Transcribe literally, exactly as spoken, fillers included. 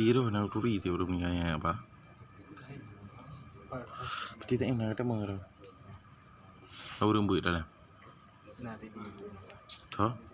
Tiroh na turi ti ureueng nyan apa? Peti tak na ketemu tu. Ureueng buet dalam. Tho.